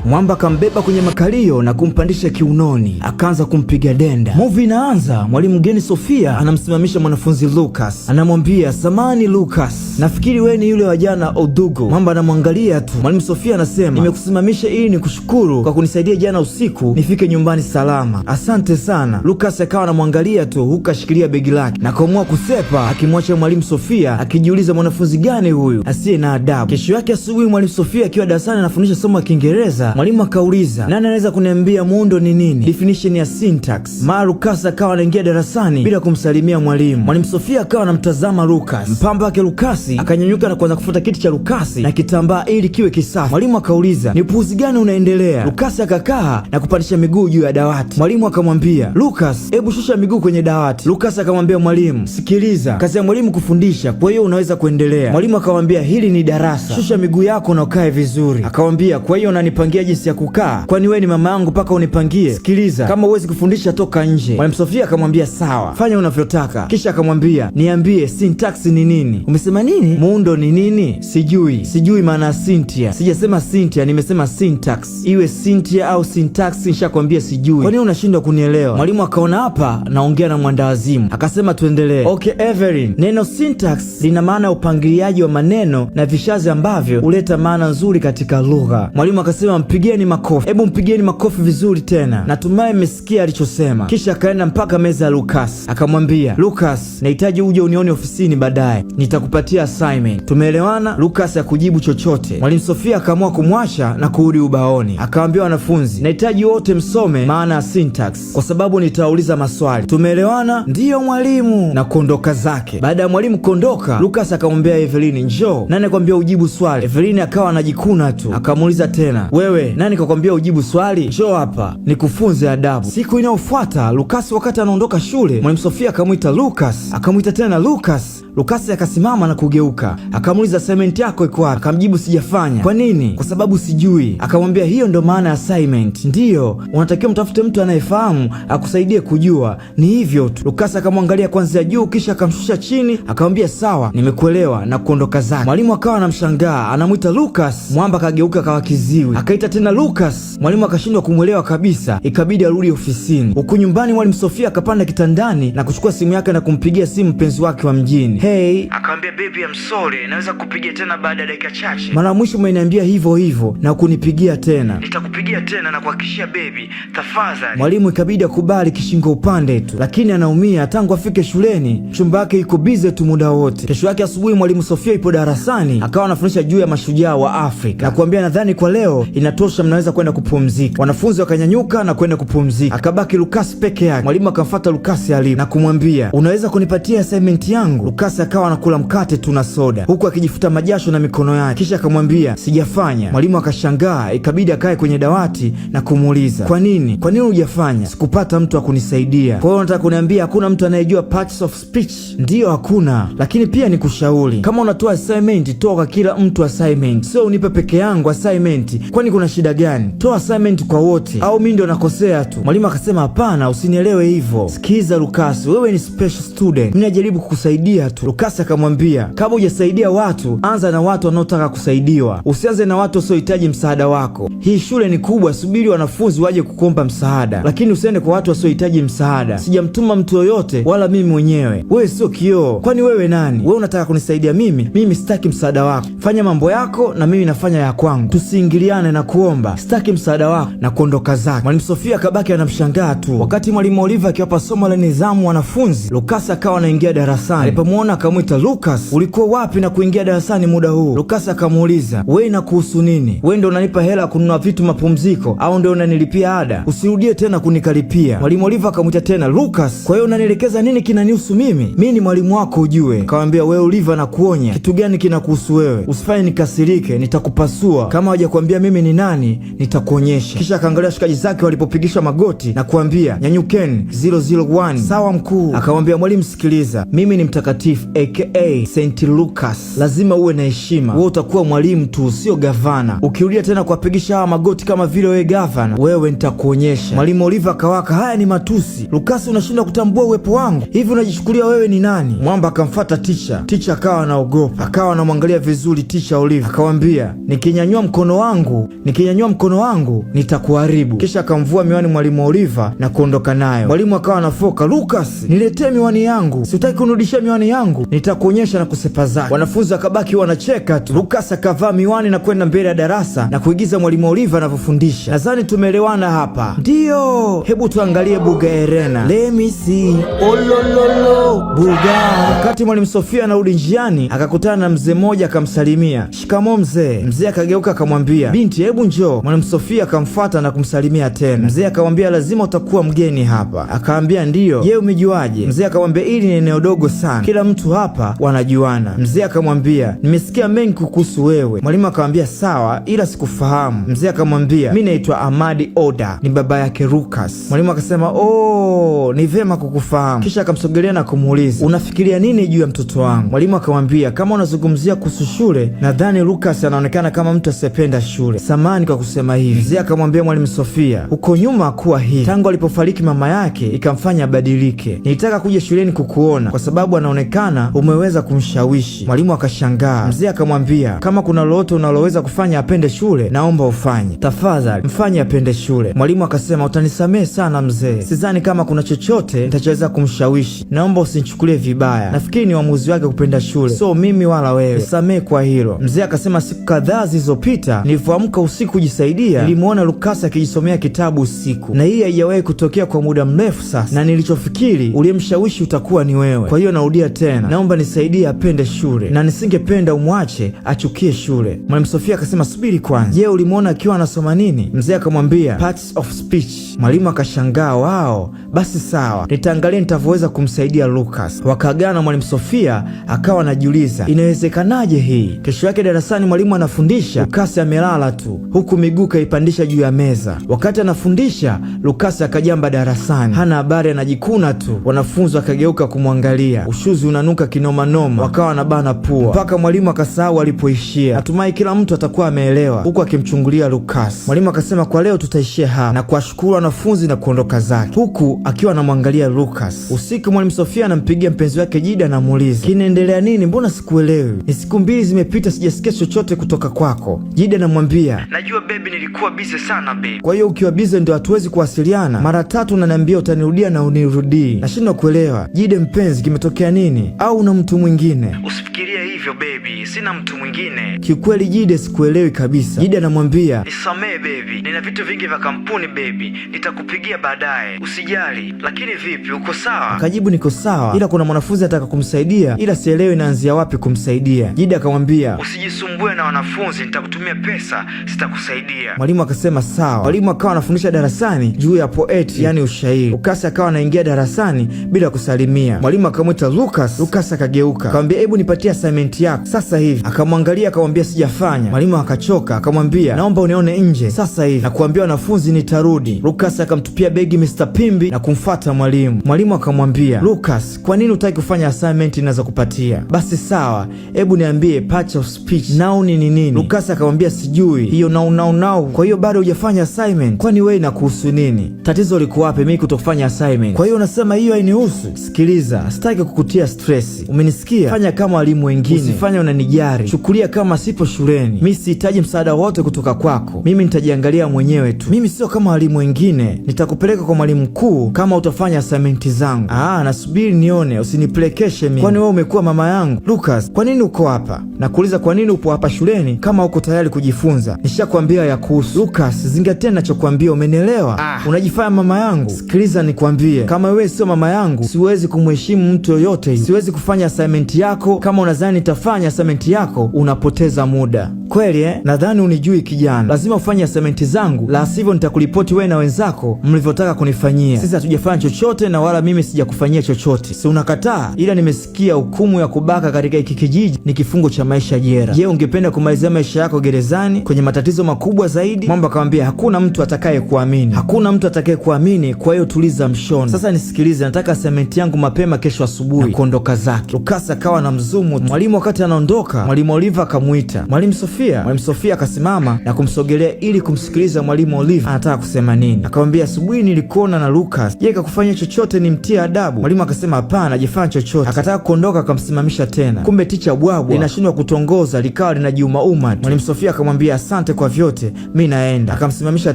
Mwamba akambeba kwenye makalio na kumpandisha kiunoni, akaanza kumpiga denda. Movie inaanza, mwalimu mgeni Sofia anamsimamisha mwanafunzi Lucas, anamwambia, "Samahani Lucas, nafikiri wewe ni yule wa jana Odugo." Mwamba anamwangalia tu. Mwalimu Sofia anasema, "Nimekusimamisha ili nikushukuru kwa kunisaidia jana usiku nifike nyumbani salama, asante sana." Lucas akawa anamwangalia tu huku ashikilia begi lake na kuamua kusepa, akimwacha mwalimu Sofia akijiuliza mwanafunzi gani huyu asiye na adabu. Kesho yake asubuhi, mwalimu Sofia akiwa darasani anafundisha somo la Kiingereza, mwalimu akauliza, "Nani anaweza kuniambia muundo ni nini, definition ya syntax?" Mara Lucas akawa anaingia darasani bila kumsalimia mwalimu. Mwalimu Sofia akawa anamtazama Lucas. Mpamba wake Lucas akanyanyuka na kuanza kufuta kiti cha Lucas na kitambaa ili kiwe kisafi. Mwalimu akauliza, "Ni upuuzi gani unaendelea?" Lucas akakaa na kupandisha miguu juu ya dawati. Mwalimu akamwambia, "Lucas, hebu shusha miguu kwenye dawati." Lucas akamwambia mwalimu, "Sikiliza, kazi ya mwalimu kufundisha, kwa hiyo unaweza kuendelea." Mwalimu akamwambia, "Hili ni darasa, shusha miguu yako na ukae vizuri." Akamwambia, "Kwa hiyo unanipangia jinsi ya kukaa? Kwani wewe ni mama yangu mpaka unipangie? Sikiliza, kama huwezi kufundisha toka nje." Mwalimu Sofia akamwambia, "Sawa, fanya unavyotaka." Kisha akamwambia, "Niambie, syntax ni nini?" "Umesema nini? Muundo ni nini?" "Sijui, sijui maana ya Cynthia." "Sijasema Cynthia, nimesema syntax. Iwe Cynthia au syntax, nishakwambia sijui. Kwa nini unashindwa kunielewa?" Mwalimu akaona hapa naongea na mwendawazimu, akasema, "Tuendelee." "Okay Evelyn, neno syntax lina maana ya upangiliaji wa maneno na vishazi ambavyo huleta maana nzuri katika lugha." Mwalimu akasema, "Mpigieni makofi, hebu mpigieni makofi vizuri tena, natumai mmesikia alichosema." Kisha akaenda mpaka meza ya Lucas akamwambia, "Lucas, nahitaji uje unione ofisini baadaye, nitakupatia assignment. Tumeelewana?" Lucas hakujibu chochote. Mwalimu Sofia akaamua kumwacha na kurudi ubaoni, akawaambia wanafunzi, "Nahitaji wote msome maana ya syntax kwa sababu nitawauliza maswali. Tumeelewana?" "Ndiyo mwalimu," na kuondoka zake. Baada ya mwalimu kuondoka, Lucas akamwambia Evelyn, "Njoo, nani akwambia ujibu swali?" Evelyn akawa anajikuna tu, akamuuliza tena, "Wewe nani kakwambia ujibu swali? Njoo hapa nikufunze adabu." Siku inayofuata Lucas wakati anaondoka shule, mwalimu Sofia akamwita Lucas, akamwita tena Lucas. Lucas akasimama na kugeuka, akamuuliza, "Assignment yako iko wapi?" Akamjibu, "Sijafanya." "Kwa nini?" "Kwa sababu sijui." Akamwambia, "Hiyo ndo maana ya assignment, ndiyo unatakiwa mtafute mtu anayefahamu akusaidie kujua, ni hivyo tu." Lucas akamwangalia kwanzia juu kisha akamshusha chini, akamwambia, "Sawa, nimekuelewa," na kuondoka zake. Mwalimu akawa anamshangaa, anamwita Lucas, mwamba akageuka kawa kiziwi, akaita tena Lucas, mwalimu akashindwa kumwelewa kabisa, ikabidi arudi ofisini. Huku nyumbani mwalimu Sofia akapanda kitandani na kuchukua simu yake na kumpigia simu mpenzi wake wa mjini. "Hey," Akamwambia, "Baby, I'm sorry, naweza kupigia tena baada ya dakika chache?" "Mara mwisho umeniambia hivyo hivyo na kunipigia tena." "Nitakupigia tena na kuhakikishia baby, tafadhali." Mwalimu ikabidi akubali kishingo upande tu, lakini anaumia tangu afike shuleni, chumba yake iko busy tu muda wote. Kesho yake asubuhi mwalimu Sofia ipo darasani, akawa anafundisha juu ya mashujaa wa Afrika na kuambia, "Nadhani kwa leo inatosha, mnaweza kwenda kupumzika." Wanafunzi wakanyanyuka na kwenda kupumzika, akabaki Lukasi peke yake. Mwalimu akamfuata Lukasi alipo na kumwambia, "Unaweza kunipatia assignment yangu?" Lukasi akawa anakula mkate tu na soda huku akijifuta majasho na mikono yake, kisha akamwambia, "Sijafanya." Mwalimu akashangaa, ikabidi akae kwenye dawati na kumuuliza, "Kwa nini? Kwa nini hujafanya?" "Sikupata mtu wa kunisaidia." "Kwa hiyo unataka kuniambia hakuna mtu anayejua parts of speech?" "Ndiyo, hakuna, lakini pia nikushauri, kama unatoa assignment, toa kwa kila mtu assignment, sio unipe peke yangu assignment. Kwani kuna shida gani? Toa assignment kwa wote, au mimi ndio nakosea tu?" Mwalimu akasema, "Hapana, usinielewe hivyo. Sikiza Lucas, wewe ni special student, mimi najaribu kukusaidia tu." Lucas akamwambia, "Kama hujasaidia watu, anza na watu wanaotaka kusaidiwa, usianze na watu wasiohitaji msaada wako. Hii shule ni kubwa, subiri wanafunzi waje kukuomba msaada, lakini usiende kwa watu wasiohitaji msaada. Sijamtuma mtu yoyote, wala mimi mwenyewe. Wewe sio kioo, kwani wewe nani? Wewe unataka kunisaidia mimi? Mimi sitaki msaada wako. Fanya mambo yako na mimi nafanya ya kwangu, tusiingiliane na kuomba, sitaki msaada wako," na kuondoka zake. Mwalimu Sofia akabaki anamshangaa tu. Wakati mwalimu Oliva akiwapa somo la nidhamu wanafunzi, Lucas akawa anaingia darasani. Alipomwona akamwita, "Lucas, ulikuwa wapi na kuingia darasani muda huu?" Lucas akamuuliza, "Wewe inakuhusu nini? Wewe ndio unanipa hela kununua vitu mapumziko, au ndio unanilipia ada? Usirudie tena kunikaripia." Mwalimu Oliva akamwita tena, "Lucas, kwa hiyo unanielekeza nini kinanihusu mimi? Mimi ni mwalimu wako ujue." Akamwambia, "Wewe Oliva, nakuonya, kitu gani kinakuhusu wewe? Usifanye nikasirike, nitakupasua. Kama hawajakwambia mimi ni nani, nitakuonyesha." Kisha akaangalia shikaji zake walipopigishwa magoti na kuambia, "Nyanyukeni 001." "Sawa mkuu." Akamwambia mwalimu, "Sikiliza, mimi ni mtakatifu. Mtakatifu aka St. Lucas, lazima uwe na heshima. Wewe utakuwa mwalimu tu, sio gavana. Ukirudia tena kuwapigisha hawa magoti kama vile wewe gavana, wewe nitakuonyesha. Mwalimu Oliva akawaka, haya ni matusi. Lucas, unashindwa kutambua uwepo wangu? Hivi unajichukulia wewe ni nani? Mwamba akamfata ticha. Ticha akawa anaogopa, akawa anamwangalia vizuri ticha Oliva, akawambia nikinyanyua mkono wangu nitakuharibu. Kisha akamvua miwani mwalimu Oliva na kuondoka nayo. Mwalimu akawa anafoka, Lucas, niletee miwani yangu, sitaki kunirudishia miwani yangu, nitakuonyesha na kusepa zake. Wanafunzi wakabaki wanacheka tu. Lucas akavaa miwani na kwenda mbele ya darasa na kuigiza mwalimu Oliva anavyofundisha. Nadhani tumeelewana hapa. Ndiyo, hebu tuangalie Buga Erena. Let me see. Olololo Buga. Wakati mwalimu Sofia anarudi njiani, akakutana na mzee mmoja akamsalimia, shikamo mzee. Mzee akageuka akamwambia, binti, hebu njoo. Mwalimu Sofia akamfuata na kumsalimia tena. Mzee akamwambia, lazima utakuwa mgeni hapa. Akaambia ndiyo. Je, umejuaje? Mzee akamwambia, hili ni eneo dogo sana, kila mtu hapa wanajuana. Mzee akamwambia, nimesikia mengi kukuhusu wewe. Mwalimu akamwambia, sawa, ila sikufahamu. Mzee akamwambia, mi naitwa Amadi Oda, ni baba yake Lucas. Mwalimu akasema, oh, ni vyema kukufahamu. Kisha akamsogelea na kumuuliza, unafikiria nini juu ya mtoto wangu? Mwalimu akamwambia, kama unazungumzia kuhusu shule, nadhani Lucas anaonekana kama mtu asiyependa shule. Samahani kwa kusema hivi. Mzee akamwambia mwalimu Sofia, huko nyuma kuwa hivi, tangu alipofariki mama yake ikamfanya abadilike. Nilitaka kuja shuleni kukuona kwa sababu anaonekana umeweza kumshawishi. Mwalimu akashangaa. Mzee akamwambia, kama kuna lolote unaloweza kufanya apende shule, naomba ufanye, tafadhali mfanye apende shule. Mwalimu akasema, utanisamehe sana mzee, sidhani kama kuna chochote nitachoweza kumshawishi, naomba usinichukulie vibaya, nafikiri ni uamuzi wake kupenda shule, so mimi wala wewe, nisamehe kwa hilo. Mzee akasema, siku kadhaa zilizopita nilivyoamka usiku kujisaidia, nilimuona Lukasi akijisomea kitabu usiku, na hii haijawahi kutokea kwa muda mrefu sasa, na nilichofikiri uliyemshawishi utakuwa ni wewe. Kwa hiyo narudia tena, naomba nisaidie apende shule, na nisingependa umwache achukie shule. Mwalimu Sofia akasema, subiri kwanza, je, ulimwona akiwa anasoma nini? Mzee akamwambia parts of speech. Mwalimu akashangaa, wao, basi sawa, nitaangalia nitavyoweza kumsaidia Lucas. Wakaagana. Mwalimu Sofia akawa anajiuliza inawezekanaje hii? Kesho yake darasani mwalimu anafundisha, Lukasi amelala tu huku miguu kaipandisha juu ya meza. Wakati anafundisha, Lukasi akajamba darasani, hana habari, anajikuna tu. Wanafunzi wakageuka kumwangalia, ushuzi unanuka kinomanoma, wakawa wanabana pua mpaka mwalimu akasahau alipoishia. Natumai kila mtu atakuwa ameelewa, huku akimchungulia Lukasi. Mwalimu akasema kwa leo tutaishia hapa na kuwashukuru wanafunzi na kuondoka zake, huku akiwa anamwangalia Lucas. Usiku mwalimu Sofia anampigia mpenzi wake Jida, anamuuliza kinaendelea nini, mbona sikuelewi? Ni siku 2 zimepita sijasikia chochote kutoka kwako. Jida anamwambia najua baby, nilikuwa busy sana baby. Kwa hiyo ukiwa busy ndio hatuwezi kuwasiliana? Mara 3 unaniambia utanirudia na unirudii, nashindwa kuelewa. Jide mpenzi, kimetokea nini? Au una mtu mwingine? Usifikirie hivyo baby, sina mtu mwingine. Kiukweli Jide sikuelewi kabisa. Jide anamwambia nisamee baby, nina vitu vingi vya kampuni baby, nitakupigia baadaye, usijali. Lakini vipi, uko sawa? Akajibu niko sawa, ila kuna mwanafunzi anataka kumsaidia, ila sielewi naanzia wapi kumsaidia. Jide akamwambia usijisumbue na wanafunzi, nitakutumia pesa, sitakusaidia. Mwalimu akasema sawa. Mwalimu akawa anafundisha darasani juu ya poetry, yani ushairi. Lukasi akawa anaingia darasani bila kusalimia. Mwalimu akamwita Lucas. Lucas akageuka akamwambia, hebu nipatie assignment yako sasa hivi. Akamwangalia akamwambia sijafanya. Mwalimu akachoka akamwambia, naomba unione nje sasa hivi na kuambia wanafunzi nitarudi. Lucas akamtupia begi Mr. Pimbi na kumfuata mwalimu. Mwalimu akamwambia, Lucas, kwa nini hutaki kufanya assignment ninazokupatia? Basi sawa, hebu niambie part of speech noun ni nini? Lucas akamwambia sijui hiyo noun noun noun. Kwa hiyo bado hujafanya assignment? Kwani wewe inakuhusu nini? Tatizo liko wapi mimi kutofanya assignment? Kwa hiyo unasema hiyo hainihusu? Sikiliza, sitaki kukutia stress, umenisikia? Fanya kama walimu wengine, usifanye unanijali, chukulia kama sipo shuleni. Mimi sihitaji msaada wote kutoka kwako, mimi nitajiangalia mwenyewe tu. Mimi sio kama walimu wengine, nitakupeleka kwa mwalimu mkuu kama utafanya assignment zangu. Nasubiri nione, usinipelekeshe mimi. Kwani wewe umekuwa mama yangu? Lucas, kwa nini uko hapa? Nakuuliza, kwa nini upo hapa shuleni kama uko tayari kujifunza? Nishakwambia ya kuhusu. Lucas, zingatia ninachokwambia, umenielewa? Unajifanya mama yangu? Sikiliza nikwambie, kama wewe sio mama yangu, siwezi kumheshimu mtu yoyote. Siwezi kufanya assignment yako. Kama unadhani nitafanya assignment yako, unapoteza muda. Kweli eh? Nadhani unijui kijana, lazima ufanye assignment zangu, la sivyo nitakuripoti wewe na wenzako mlivyotaka kunifanyia. Sisi hatujafanya chochote na wala mimi sijakufanyia chochote. Si unakataa? Ila nimesikia hukumu ya kubaka katika hiki kijiji ni kifungo cha maisha jela. Je, ungependa kumalizia maisha yako gerezani kwenye matatizo makubwa zaidi? Mwamba akamwambia hakuna mtu atakaye kuamini, hakuna mtu atakaye kuamini, kwa hiyo tuliza mshono. Sasa nisikilize, nataka assignment yangu mapema kesho asubuhi, na kuondoka zake. Lucas akawa na mzumu mwalimu. Wakati anaondoka, mwalimu Oliver akamuita mwalimu Sofia. Mwalimu Sofia akasimama na kumsogelea ili kumsikiliza mwalimu Oliver anataka kusema nini. Akamwambia, asubuhi nilikuona na Lucas, je, kakufanya chochote nimtie adabu? Mwalimu akasema hapana, hajafanya chochote. Akataka kuondoka, akamsimamisha tena. Kumbe ticha bwabwa linashindwa kutongoza, likawa linajiumauma tu. Mwalimu Sofia akamwambia asante kwa vyote, mi naenda. Akamsimamisha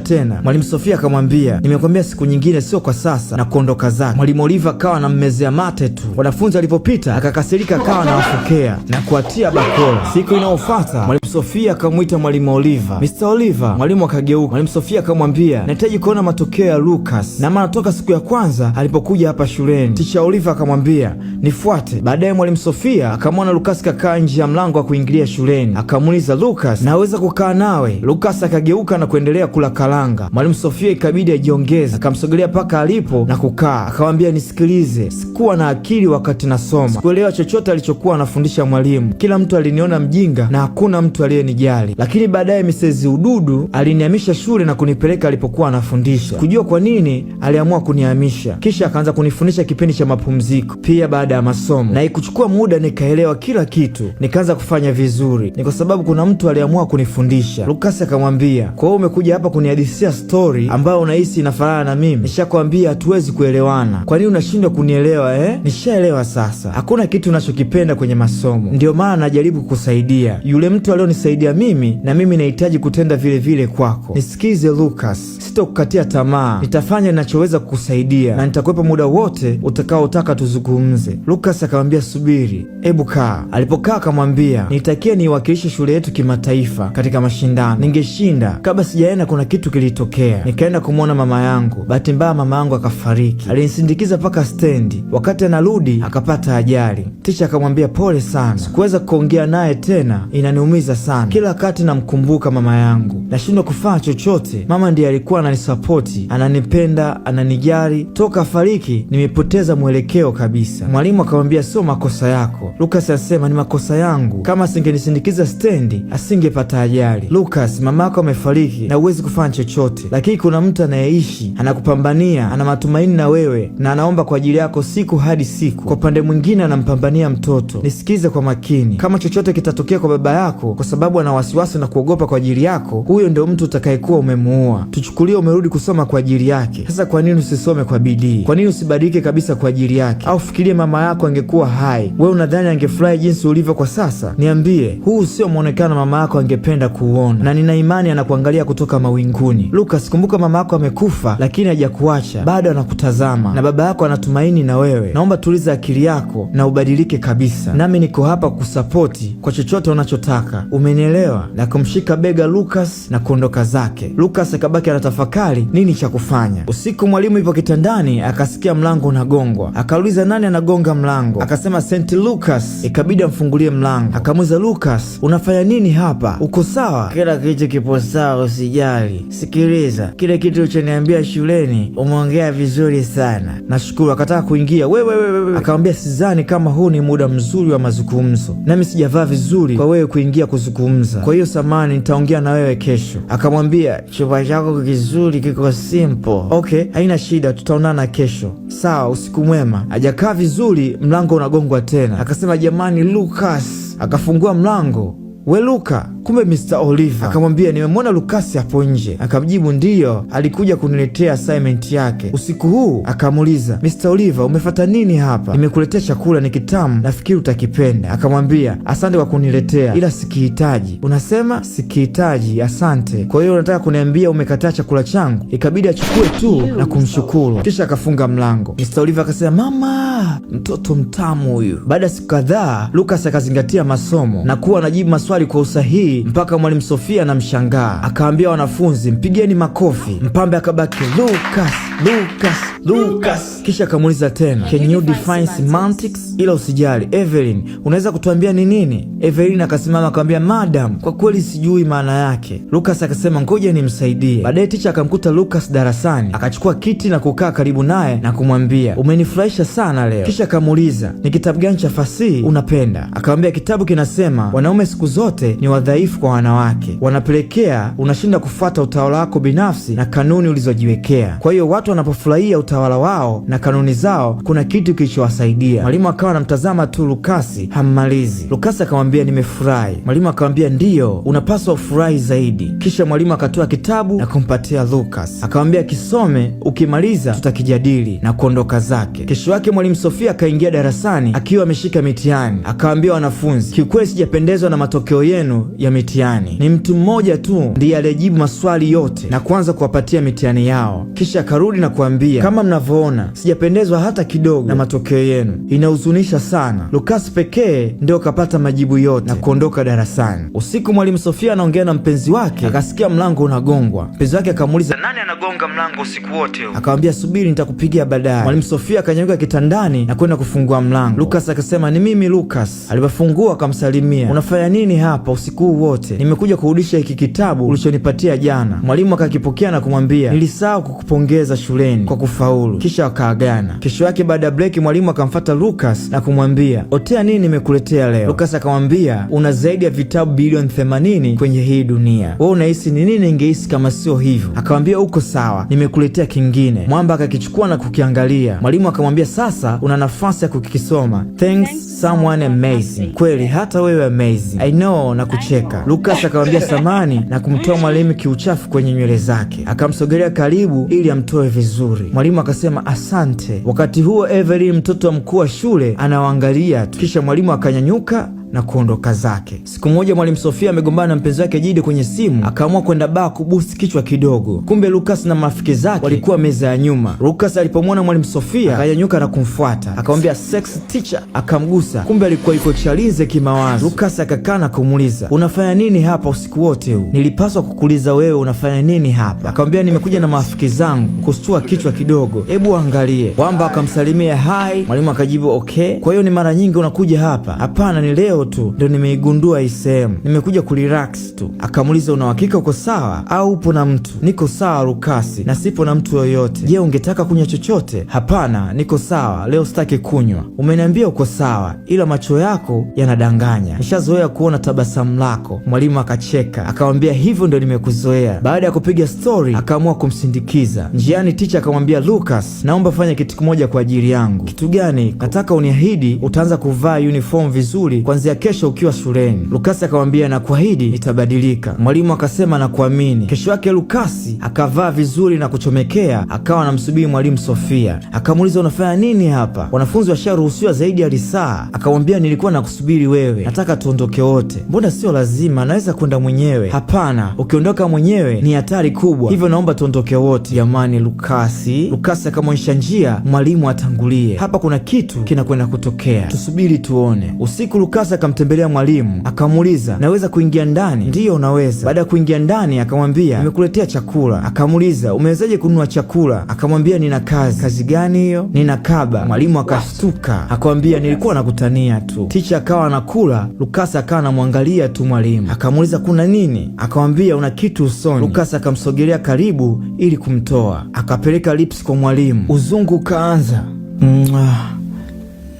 tena. Mwalimu Sofia akamwambia nimekwambia siku nyingine, sio kwa sasa, na kuondoka zake. Mwalimu Oliver akawa anammezea mate tu. Wanafunzi walipopita akakasirika, akawa anawafokea na kuatia bakora. Siku inayofuata mwalimu Sofia akamwita mwalimu Oliver, Mr. Oliver. Mwalimu akageuka. Mwalimu Sofia akamwambia nahitaji kuona matokeo ya Lucas, na maana toka siku ya kwanza alipokuja hapa shuleni. Ticha Oliver akamwambia nifuate. Baadaye mwalimu Sofia akamwona Lucas kakaa nje ya mlango wa kuingilia shuleni, akamuuliza Lucas, naweza kukaa nawe? Lucas akageuka na kuendelea kula karanga. Mwalimu Sofia ikabidi ajiongeze, akamsogelea paka alipo na kukaa, akamwambia nisikilize, sikuwa na akili wakati nasoma, sikuelewa chochote alichokuwa anafundisha mwalimu. Kila mtu aliniona mjinga na hakuna mtu aliyenijali. Lakini baadaye Mrs. Ududu alinihamisha shule na kunipeleka alipokuwa anafundisha. Kujua kwa nini aliamua kunihamisha, kisha akaanza kunifundisha kipindi cha mapumziko, pia baada ya masomo, na ikuchukua muda nikaelewa kila kitu, nikaanza kufanya vizuri. Ni kwa sababu kuna mtu aliamua kunifundisha. Lucas akamwambia, kwa hiyo umekuja hapa kunihadithia story ambayo unahisi inafanana na mimi? Nishakwambia hatuwezi kuelewana. Kwa nini unashindwa kunielewa eh? Nishaelewa sasa, hakuna kitu unachokipenda kwenye masomo, ndio maana najaribu kukusaidia. Yule mtu alionisaidia mimi, na mimi nahitaji kutenda vile vile kwako. Nisikize Lucas, sitokukatia tamaa, nitafanya ninachoweza kukusaidia na nitakuwepo muda wote utakaotaka tuzungumze. Lucas akamwambia subiri, hebu kaa. Alipokaa akamwambia, nitakia niiwakilishe shule yetu kimataifa katika mashindano. Ningeshinda. Kabla sijaenda, kuna kitu kilitokea. Nikaenda kumwona mama yangu. Bahati mbaya mama yangu akafariki. Alinisindikiza mpaka stendi. Wakati anarudi akapata ajali. Ticha akamwambia pole sana. Sikuweza kuongea naye tena, inaniumiza sana. Kila wakati namkumbuka mama yangu, nashindwa kufanya chochote. Mama ndiye alikuwa ananisapoti, ananipenda, ananijali. Toka afariki nimepoteza mwelekeo kabisa. Mwalimu akamwambia sio makosa yako. Lucas asema ni makosa yangu, kama asingenisindikiza stendi asingepata ajali. Lucas, mama yako amefariki na huwezi kufanya chochote, lakini kuna mtu anayeishi, anakupambania, ana matumaini na wewe na anaomba kwa ajili yako siku hadi siku. Kwa upande mwingine anampambania mtoto. Nisikize kwa makini, kama chochote kitatokea kwa baba yako kwa sababu ana wasiwasi na kuogopa kwa ajili yako, huyo ndio mtu utakayekuwa umemuua. Tuchukulie umerudi kusoma kwa ajili yake. Sasa kwa nini usisome kwa bidii? Kwa nini usibadilike kabisa kwa ajili yake? Au fikirie mama yako angekuwa hai, wewe unadhani angefurahi jinsi ulivyo kwa sasa? Niambie, huu sio mwonekano mama yako angependa kuuona, na nina imani anakuangalia kutoka mawinguni. Lucas, kumbuka mama yako amekufa, lakini hajakuacha, bado anakutazama, na baba yako anatumaini na wewe. Naomba tuliza akili yako na ubadilike kabisa, nami niko hapa kukusapoti kwa chochote unachotaka, umenielewa? Na kumshika bega Lucas na kuondoka zake. Lucas akabaki anatafakari nini cha kufanya. Usiku mwalimu yupo kitandani, akasikia mlango unagongwa, akauliza nani anagonga mlango? Akasema St. Lucas. Ikabidi amfungulie mlango. Akamuuliza Lucas, unafanya nini hapa? Uko sawa? Kila kitu kipo sawa, usijali. Sikiliza, kile kitu ulichoniambia shuleni umeongea vizuri sana. Nashukuru. Akataka kuingia, wewe wewe, akamwambia sidhani kama huu ni muda mzuri wa mazungumzo, nami sijavaa vizuri kwa wewe kuingia kuzungumza, kwa hiyo samani, nitaongea na wewe kesho. Akamwambia chumba chako kizuri kiko simple. Okay, haina shida, tutaonana kesho. Sawa, usiku mwema. Hajakaa vizuri, mlango unagongwa tena. Akasema jamani, Lucas. Akafungua mlango, we Luka, kumbe Mr. Oliver. Akamwambia nimemwona Lukasi hapo nje. Akamjibu ndiyo, alikuja kuniletea assignment yake usiku huu. Akamuuliza Mr. Oliver, umefata nini hapa? Nimekuletea chakula, ni kitamu, nafikiri utakipenda. Akamwambia asante kwa kuniletea, ila sikihitaji. Unasema sikihitaji? Asante. Kwa hiyo unataka kuniambia umekataa chakula changu? Ikabidi achukue tu na kumshukuru, kisha akafunga mlango. Mr. Oliver akasema mama, mtoto mtamu huyu. Baada ya siku kadhaa, Lucas akazingatia masomo na kuwa anajibu maswali kwa usahihi mpaka mwalimu Sofia anamshangaa. Akaambia wanafunzi, mpigeni makofi. Mpambe akabaki Lucas, Lucas, Lucas. Kisha akamuuliza tena, can you define semantics? Ila usijali Evelyn, unaweza kutuambia ni nini? Evelyn akasimama akamwambia, madam, kwa kweli sijui maana yake. Lucas akasema ngoja nimsaidie. Baadaye ticha akamkuta Lucas darasani, akachukua kiti na kukaa karibu naye na kumwambia, umenifurahisha sana leo. Kisha akamuuliza, ni kitabu gani cha fasihi unapenda? Akamwambia kitabu kinasema wanaume siku zote ni wadhaifu kwa wanawake, wanapelekea unashinda kufuata utawala wako binafsi na kanuni ulizojiwekea. Kwa hiyo watu wanapofurahia utawala wao na kanuni zao, kuna kitu kilichowasaidia. Mwalimu akawa anamtazama tu Lukasi, hammalizi. Lukasi akamwambia nimefurahi. Mwalimu akamwambia ndiyo, unapaswa ufurahi zaidi. Kisha mwalimu akatoa kitabu na kumpatia Lucas, akamwambia kisome, ukimaliza tutakijadili na kuondoka zake. Kesho yake mwalimu Sofia akaingia darasani akiwa ameshika mitihani, akawaambia wanafunzi, kiukweli sijapendezwa na matokeo yenu ya mitihani. Ni mtu mmoja tu ndiye aliyejibu maswali yote na kuanza kuwapatia mitihani yao. Kisha akarudi na kuambia, kama mnavyoona, sijapendezwa hata kidogo na matokeo yenu, inahuzunisha sana. Lucas pekee ndio kapata majibu yote na kuondoka darasani. Usiku mwalimu Sofia anaongea na mpenzi wake, akasikia mlango unagongwa. Mpenzi wake akamuuliza, nani anagonga mlango usiku wote huu? Akamwambia subiri, nitakupigia baadaye. Mwalimu Sofia akanyanyuka kitandani na kwenda kufungua mlango. Lucas akasema ni mimi Lucas. Alipofungua akamsalimia, unafanya nini hapa usiku huu wote? Nimekuja kurudisha hiki kitabu ulichonipatia jana. Mwalimu akakipokea na kumwambia, nilisahau kukupongeza shuleni kwa kufaulu. Kisha wakaagana. Kesho yake baada ya break, mwalimu akamfata Lucas na kumwambia, otea nini nimekuletea leo? Lucas akamwambia, una zaidi ya vitabu bilioni 80 kwenye hii dunia, wewe unahisi ni nini ningehisi kama sio hivyo? Akamwambia uko sawa, nimekuletea kingine. Mwamba akakichukua na kukiangalia. Mwalimu akamwambia, sasa una nafasi ya kukisoma. Thanks someone amazing. Kweli hata wewe amazing. I know, na kucheka. Lucas akamwambia samani na kumtoa mwalimu kiuchafu kwenye nywele zake, akamsogelea karibu ili amtoe vizuri. Mwalimu akasema asante. Wakati huo Evelyn, mtoto wa mkuu wa shule, anawaangalia tu. Kisha mwalimu akanyanyuka na kuondoka zake. Siku moja mwalimu Sofia amegombana na mpenzi wake Jide kwenye simu, akaamua kwenda baa kubusi kichwa kidogo. Kumbe Lucas na marafiki zake walikuwa meza ya nyuma. Lucas alipomwona mwalimu Sofia akanyanyuka na kumfuata, akamwambia sex teacher, akamgusa. Kumbe alikuwa yuko Chalinze kimawazo. Lucas akakaa na kumuuliza, unafanya nini hapa usiku wote huu? Nilipaswa kukuuliza wewe unafanya nini hapa. Akamwambia nimekuja na marafiki zangu kustua kichwa kidogo, hebu angalie. Wamba akamsalimia hi, mwalimu akajibu okay. Kwa hiyo ni mara nyingi unakuja hapa? Hapana, ni leo tu ndo nimeigundua hii sehemu, nimekuja kurelax tu. Akamuuliza, una uhakika uko sawa au upo na mtu? Niko sawa Lukasi, na sipo na mtu yoyote. Je, ungetaka kunywa chochote? Hapana, niko sawa leo, sitaki kunywa. Umeniambia uko sawa, ila macho yako yanadanganya, nishazoea kuona tabasamu lako. Mwalimu akacheka akamwambia, hivyo ndo nimekuzoea. Baada ya kupiga stori, akaamua kumsindikiza njiani. Ticha akamwambia, Lucas, naomba fanya kitu kimoja kwa ajili yangu. Kitu gani? Nataka uniahidi utaanza kuvaa uniform vizuri kuanzia kesho ukiwa shuleni. Lukasi akamwambia, nakuahidi nitabadilika. Mwalimu akasema nakuamini. Kesho yake Lukasi akavaa vizuri na kuchomekea, akawa anamsubiri mwalimu Sofia. Akamuuliza, unafanya nini hapa? Wanafunzi washaruhusiwa zaidi ya lisaa. Akamwambia, nilikuwa nakusubiri wewe, nataka tuondoke wote. Mbona sio lazima, naweza kwenda mwenyewe. Hapana, ukiondoka mwenyewe ni hatari kubwa, hivyo naomba tuondoke wote. Jamani Lukasi. Lukasi akamwonyesha njia, mwalimu atangulie, hapa kuna kitu kinakwenda kutokea, tusubiri tuone. Usiku Lukasi akamtembelea mwalimu akamuuliza, naweza kuingia ndani? Ndiyo, unaweza. Baada ya kuingia ndani akamwambia, nimekuletea chakula. Akamuuliza, umewezaje kununua chakula? Akamwambia, nina kazi. Kazi gani hiyo? Nina kaba. Mwalimu akashtuka, akamwambia, nilikuwa nakutania tu. Ticha akawa anakula, Lukasi akawa anamwangalia tu mwalimu. Akamuuliza, kuna nini? Akamwambia, una kitu usoni. Lukasi akamsogelea karibu ili kumtoa, akapeleka lips kwa mwalimu. Uzungu ukaanza. Mwah,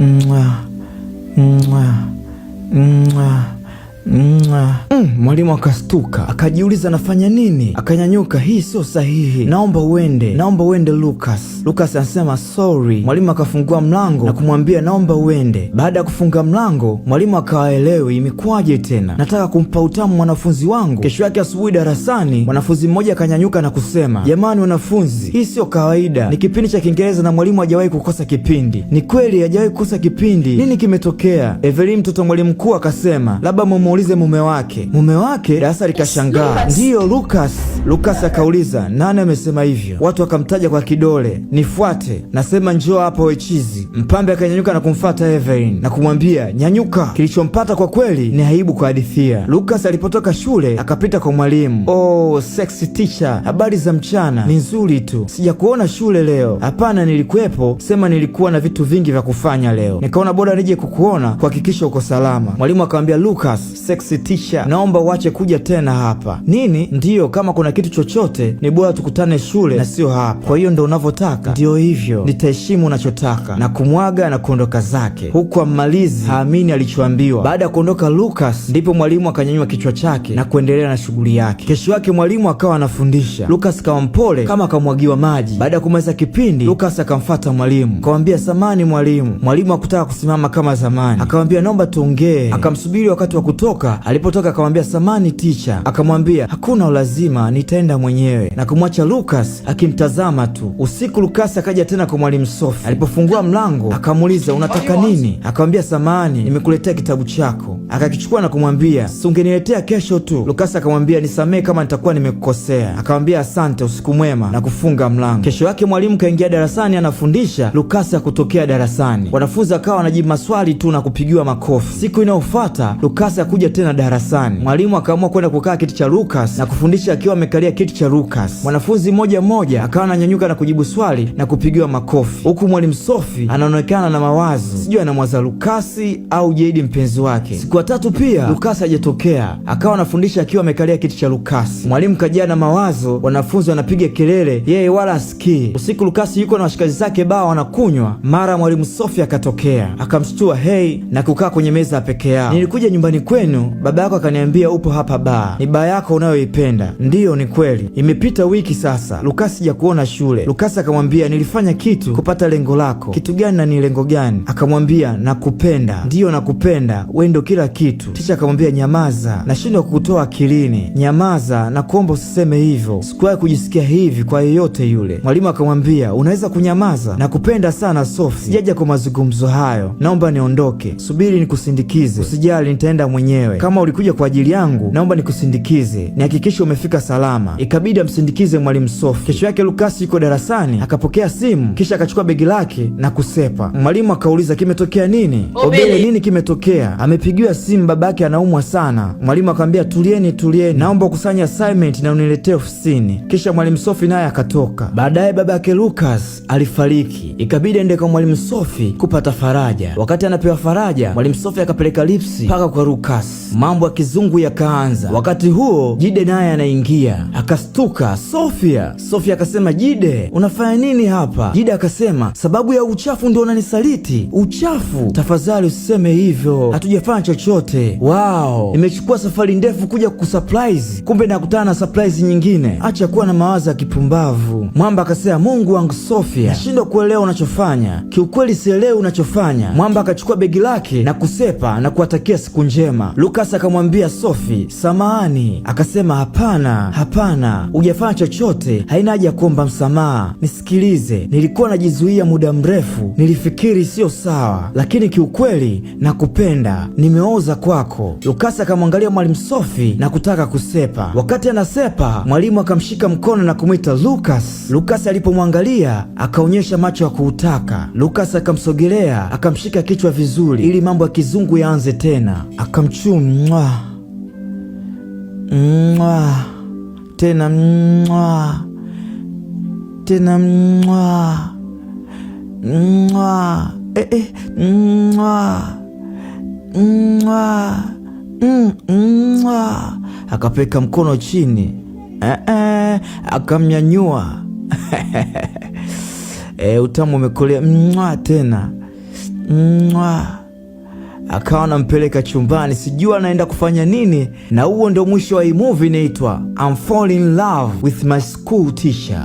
mwah, mwah. Mwah. Mwah. Mwalimu akastuka akajiuliza nafanya nini? Akanyanyuka, hii sio sahihi, naomba uende, naomba uende Lucas. Lucas anasema sorry. Mwalimu akafungua mlango na kumwambia naomba uende. Baada ya kufunga mlango, mwalimu akawaelewi imekuwaje tena, nataka kumpa utamu mwanafunzi wangu. Kesho yake asubuhi darasani, mwanafunzi mmoja akanyanyuka na kusema, jamani wanafunzi, hii sio kawaida, ni kipindi cha Kiingereza na mwalimu hajawahi kukosa kipindi. Ni kweli hajawahi kukosa kipindi, nini kimetokea? Evelyn, mtoto mwalimu mkuu, akasema labda mumuulize Muulize mume wake. Mume wake? Darasa likashangaa. Lucas. Ndiyo, Lucas. Lucas akauliza, nani amesema hivyo? Watu wakamtaja kwa kidole. Nifuate, nasema njoo hapa we chizi. Mpambe akanyanyuka na kumfata Evelyn na kumwambia nyanyuka. Kilichompata kwa kweli ni aibu kuhadithia. Lucas alipotoka shule akapita kwa mwalimu. Oh, sexy teacher, habari za mchana? Ni nzuri tu, sijakuona shule leo. Hapana, nilikuwepo, sema nilikuwa na vitu vingi vya kufanya leo, nikaona bora nije kukuona kuhakikisha uko salama. Mwalimu akamwambia Lucas, sexy teacher, naomba uache kuja tena hapa. Nini? Ndiyo, kama kuna kitu chochote ni bora tukutane shule na sio hapa. Kwa hiyo ndo unavyotaka? Ndiyo hivyo, nitaheshimu unachotaka. Na kumwaga na kuondoka zake, huku ammalizi haamini alichoambiwa. Baada ya kuondoka Lucas, ndipo mwalimu akanyanyua kichwa chake na kuendelea na shughuli yake. Kesho yake mwalimu akawa anafundisha, Lucas kawa mpole kama akamwagiwa maji. Baada ya kumaliza kipindi, Lucas akamfata mwalimu akamwambia, samani mwalimu. Mwalimu hakutaka kusimama kama zamani, akamwambia naomba tuongee. Akamsubiri wakati wa kutoka, alipotoka akamwambia samani teacher. Akamwambia hakuna ulazima, nitaenda mwenyewe, na kumwacha Lucas akimtazama tu. Usiku Lucas akaja tena kwa mwalimu Sophie. Alipofungua mlango akamuuliza unataka nini? Akamwambia samani, nimekuletea kitabu chako. Akakichukua na kumwambia si ungeniletea kesho tu. Lucas akamwambia nisamee kama nitakuwa nimekukosea. Akamwambia asante, usiku mwema, na kufunga mlango. Kesho yake mwalimu kaingia darasani anafundisha, Lucas hakutokea darasani. Wanafunzi akawa wanajibu maswali tu na kupigiwa makofi. Siku inayofuata Lucas hakuja tena darasani. Mwalimu akaamua kwenda kukaa kiti cha Lucas na kufundisha akiwa amekalia kiti cha Lucas. Mwanafunzi mmoja mmoja akawa ananyanyuka na kujibu swali na kupigiwa makofi, huku mwalimu Sophie anaonekana na mawazo, sijui anamwaza Lukasi au Jade mpenzi wake. Siku ya tatu pia Lukasi hajatokea, akawa anafundisha akiwa amekalia kiti cha Lukasi. Mwalimu kajaa na mawazo, wanafunzi wanapiga kelele, yeye wala asikii. Usiku Lukasi yuko na washikaji zake baa wanakunywa, mara mwalimu Sophie akatokea akamshtua hei na kukaa kwenye meza peke yao. Nilikuja nyumbani kwenu, baba yako akaniambia upo hapa baa, ni baa yako unayoipenda. Ndiyo, ni kweli, imepita wiki sasa, Lukasi sijakuona shule. Lukasi akamwambia nilifanya kitu kupata lengo lako. Kitu gani na ni lengo gani? Akamwambia nakupenda. Ndiyo, nakupenda, wewe ndo kila kitu. Ticha akamwambia nyamaza, nashindwa kukutoa akilini, nyamaza na kuomba usiseme hivyo, sikuwahi kujisikia hivi kwa yeyote yule. Mwalimu akamwambia unaweza kunyamaza, nakupenda sana Sophie, sijaja kwa mazungumzo hayo, naomba niondoke, subiri nikusindikize. Usijali, nitaenda mwenyewe. Kama ulikuja kwa ajili yangu, naomba nikusindikize, nihakikishe umefika salama. Ikabidi amsindikize mwalimu Sophie. Kesho yake Lukasi yuko darasani akapokea simu, kisha akachukua begi lake na kusepa. Mwalimu akauliza kimetokea nini? Obele. Obele, nini kimetokea? Amepigiwa simu, babake anaumwa sana. Mwalimu akamwambia tulieni, tulieni, naomba ukusanye assignment na uniletee ofisini. Kisha mwalimu Sophie naye akatoka. Baadaye babake Lucas alifariki, ikabidi aende kwa mwalimu Sophie kupata faraja. Wakati anapewa faraja, mwalimu Sophie akapeleka lipsi mpaka kwa Lucas. Mambo ya kizungu yakaanza. Wakati huo Jide naye anaingia, akastuka. Sofia. Sofia akasema, Jide unafanya nini hapa? Jide akasema, sababu ya uchafu ndio unanisaliti. Uchafu? Tafadhali usiseme hivyo, hatujafanya chochote. Wow, nimechukua safari ndefu kuja kukusurprise, kumbe nakutana na surprise nyingine. Acha kuwa na mawazo ya kipumbavu. Mwamba akasema, Mungu wangu Sofia, nashindwa kuelewa unachofanya. Kiukweli sielewi unachofanya. Mwamba akachukua begi lake na kusepa na kuwatakia siku njema. Lucas akamwambia Sophie, samahani. Akasema hapana, hapana, hujafanya chochote, haina haja ya kuomba msamaha. Nisikilize, nilikuwa najizuia muda mrefu, nilifikiri sio sawa, lakini kiukweli nakupenda, nimeoza kwako. Lucas akamwangalia mwalimu Sophie na kutaka kusepa. Wakati anasepa, mwalimu akamshika mkono na kumwita Lucas. Lucas alipomwangalia akaonyesha macho ya kuutaka. Lucas akamsogelea akamshika kichwa vizuri ili mambo ya kizungu yaanze tena, akamchumwa mwa tena mwa tena mwa mwa mwa mwa mwa, akapeka mkono chini akamnyanyua utamu umekolea mwa tena mwa akawa anampeleka chumbani, sijua anaenda kufanya nini. Na huo ndio mwisho wa hii movie inaitwa I'm Fall in Love with My School Teacher.